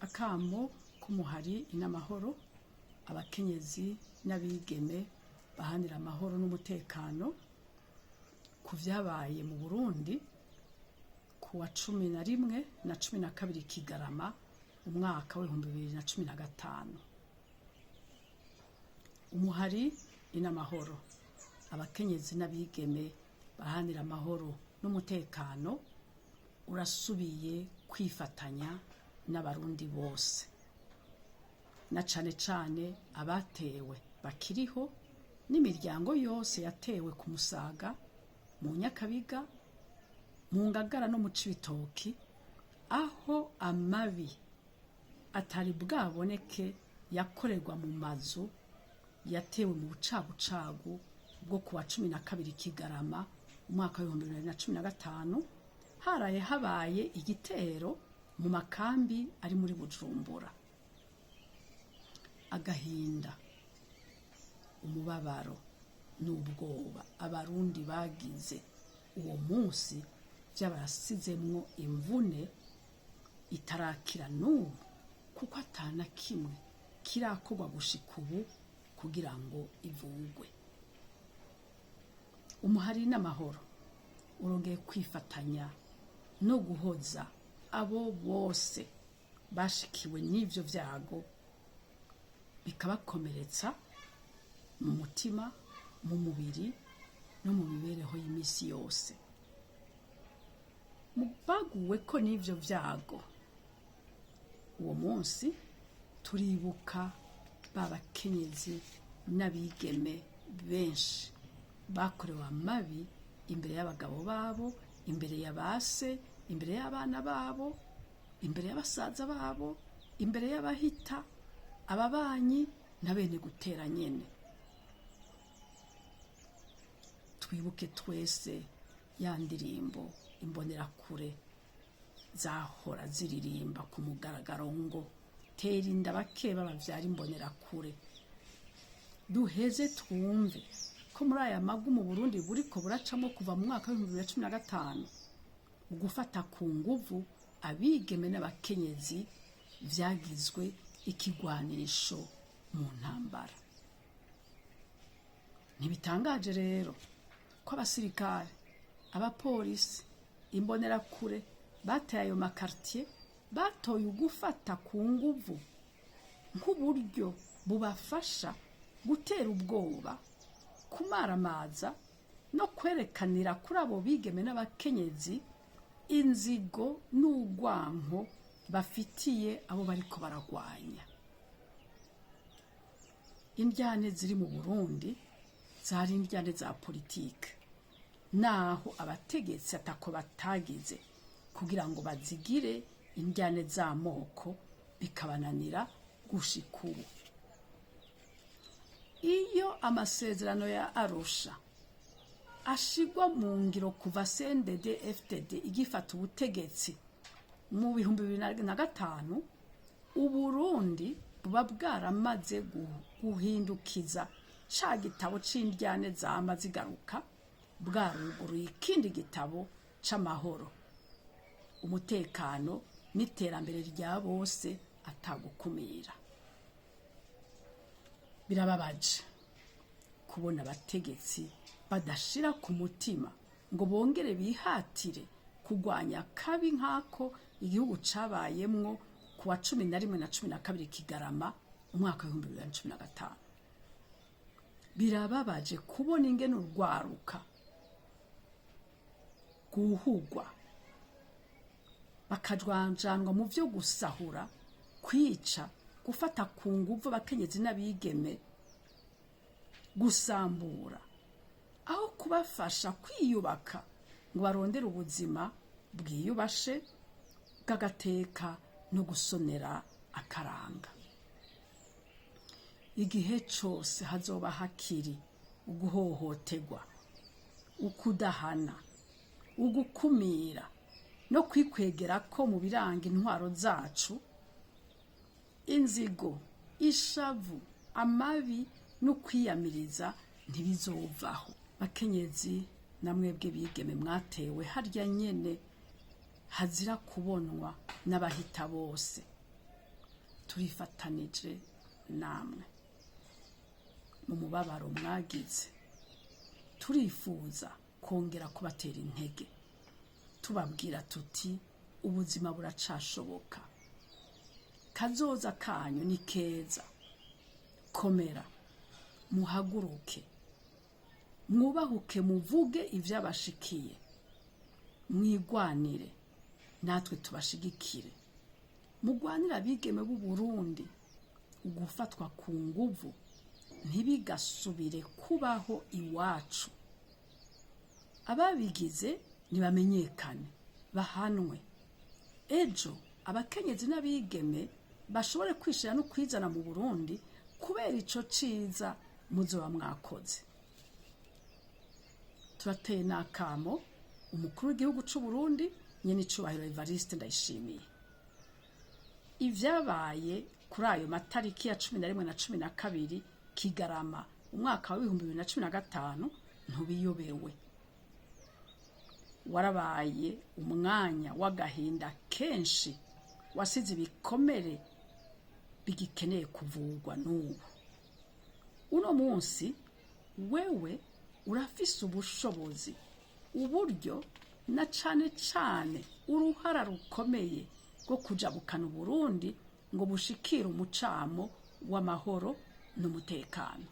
Akamo k'umuhari Inamahoro, abakenyezi n'abigeme bahanira amahoro n'umutekano, ku vyabaye mu Burundi ku wa 11 na 12 Kigarama umwaka w'2015. Umuhari Inamahoro, abakenyezi n'abigeme bahanira amahoro n'umutekano, urasubiye kwifatanya n'Abarundi bose, na cane cane abatewe bakiriho n'imiryango yose yatewe ku Musaga, mu Nyakabiga, mu Ngagara no mu Cibitoki, aho amabi atari bwaboneke yakorerwa mu mazu yatewe mu bucagucagu bwo kuwa 12 Kigarama umwaka w'2015. Haraye habaye igitero mu makambi ari muri Bujumbura. Agahinda, umubabaro n'ubwoba Abarundi bagize uwo munsi vyabarasizemwo imvune itarakira n'ubu, kuko atana kimwe kirakorwa gushika ubu kugira ngo ivugwe. Umuhari n'Amahoro urongeye kwifatanya no guhoza abo bose bashikiwe n'ivyo vyago, bikabakomeretsa mu mutima, mu mubiri no mu mibereho y'imisi yose. Baguwe ko n'ivyo vyago uwo munsi, turibuka ba bakenyezi n'abigeme benshi bakorewe amabi imbere y'abagabo babo, imbere ya base, imbere y'abana babo, imbere y'abasaza babo, imbere y'abahita, ababanyi na bene gutera nyene. Twibuke twese ya ndirimbo Imbonerakure zahora ziririmba ku mugaragaro ngo: "Tera inda bakeba bavyara Imbonerakure." Duheze twumve ko muri aya magu mu Burundi buriko buracamo kuva mu mwaka w'2015, ugufata ku nguvu abigeme n'abakenyezi vyagizwe ikigwanisho mu ntambara. Ntibitangaje rero ko abasirikare, abapolisi, Imbonerakure bateye ayo makartier batoye ugufata ku nguvu nk'uburyo bubafasha gutera ubwoba, kumaramaza no kwerekanira kuri abo bigeme n'abakenyezi inzigo n'urwanko bafitiye abo bariko baragwanya. Indyane ziri mu Burundi zari indyane za politike, naho abategetsi atako batagize kugira ngo bazigire indyane z'amoko, bikabananira gushika ubu. Iyo amasezerano ya Arusha ashigwa mu ngiro kuva CNDD FDD igifata ubutegetsi mu 2005, Uburundi buba bwaramaze guhindukiza ca gitabo c'indyane zama zigaruka, bwaruguruye ikindi gitabo c'amahoro, umutekano n'iterambere rya bose atagukumira. Birababaje kubona abategetsi badashira ku mutima ngo bongere bihatire kurwanya kabi nk'ako igihugu cabayemwo ku wa 11 na 12 Kigarama umwaka w'2015. Birababaje kubona ingene urwaruka rwuhugwa bakajwanjanwa mu vyo gusahura, kwica, gufata ku nguvu abakenyezi n'abigeme, gusambura, aho kubafasha kwiyubaka ngo barondere ubuzima bwiyubashe bw'agateka no gusonera akaranga. Igihe cose hazoba hakiri uguhohoterwa, ukudahana, ugukumira no kwikwegera ko mu biranga intwaro zacu, inzigo, ishavu, amabi no kwiyamiriza ntibizovaho. Bakenyezi namwebwe bigeme mwatewe harya nyene hazira kubonwa n'abahita bose. Turifatanije namwe mu mubabaro mwagize. Turifuza kongera kubatera intege, tubabwira tuti: "Ubuzima buracashoboka, kazoza kanyu ni keza. Komera, muhaguruke, mwubahuke, muvuge ivyabashikiye, mwigwanire, natwe tubashigikire. Mugwanire abigeme b'u Burundi. Ugufatwa ku nguvu ntibigasubire kubaho iwacu. Ababigize ntibamenyekane, bahanwe. Ejo abakenyezi n'abigeme bashobore kwishira no kwizana mu Burundi kubera ico ciza muzoba mwakoze." Turateye n'akamo umukuru w'igihugu c'u Burundi, nyene icubahiro Evariste Ndayishimiye. Ivyabaye kuri ayo matariki ya 11 na 12 Kigarama umwaka wa 2015 ntubiyobewe. Warabaye umwanya w'agahinda kenshi, wasize ibikomere bigikeneye kuvurwa n'ubu. Uno munsi wewe urafise ubushobozi, uburyo na cane cane uruhara rukomeye rwo kujabukana Uburundi ngo bushikire umucamo w'amahoro n'umutekano.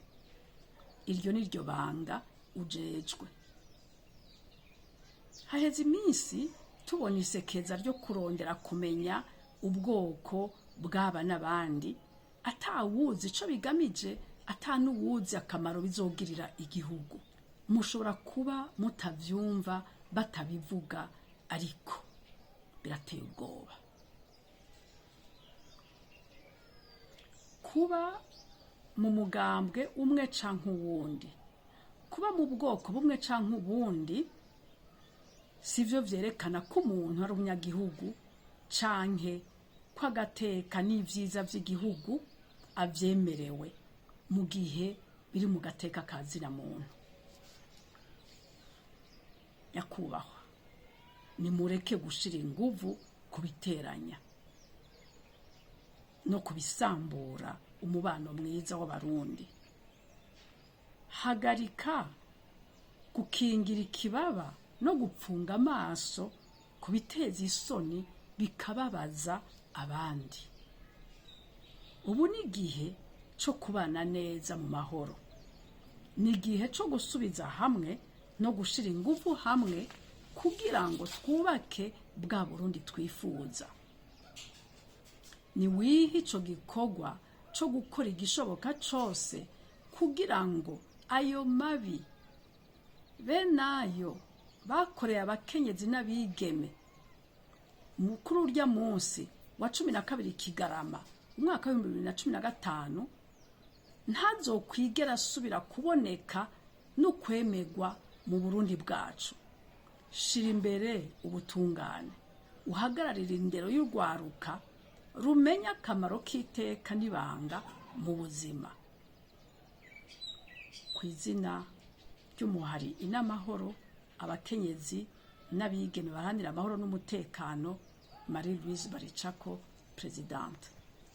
Iryo ni ryo banga ujejwe. Haheze iminsi tubona isekeza ryo kurondera kumenya ubwoko bw'aba n'abandi, atawuzi ico bigamije, atanuwuzi akamaro bizogirira igihugu. Mushobora kuba mutavyumva batabivuga, ariko birateye ubwoba. Kuba mu mugambwe umwe canke uwundi, kuba mu bwoko bumwe canke ubundi, sivyo vyerekana ko umuntu ari umunyagihugu canke ko agateka n'ivyiza vy'igihugu avyemerewe mu gihe biri mu gateka ka zina muntu. Nyakubahwa, nimureke gushira inguvu kubiteranya no kubisambura umubano mwiza w'Abarundi. Hagarika gukingira ikibaba no gupfunga amaso ku biteza isoni bikababaza abandi. Ubu ni igihe cyo kubana neza mu mahoro, ni igihe cyo gusubiza hamwe no gushira ingufu hamwe kugira ngo twubake bwa Burundi twifuza. Ni wihe ico gikorwa co gukora igishoboka cose kugira ngo ayo mabi benayo bakoreye abakenyezi n'abigeme kuri urya munsi wa 12 Kigarama umwaka wa 2015 ntazokwigera asubira kuboneka no kwemegwa mu Burundi bwacu. Shira imbere ubutungane, uhagararire indero y'urwaruka rumenya akamaro k'iteka n'ibanga mu buzima. Ku izina ry'umuhari Inamahoro, abakenyezi n'abigeme baharanira amahoro n'umutekano, Marie Louise Baricako, présidente.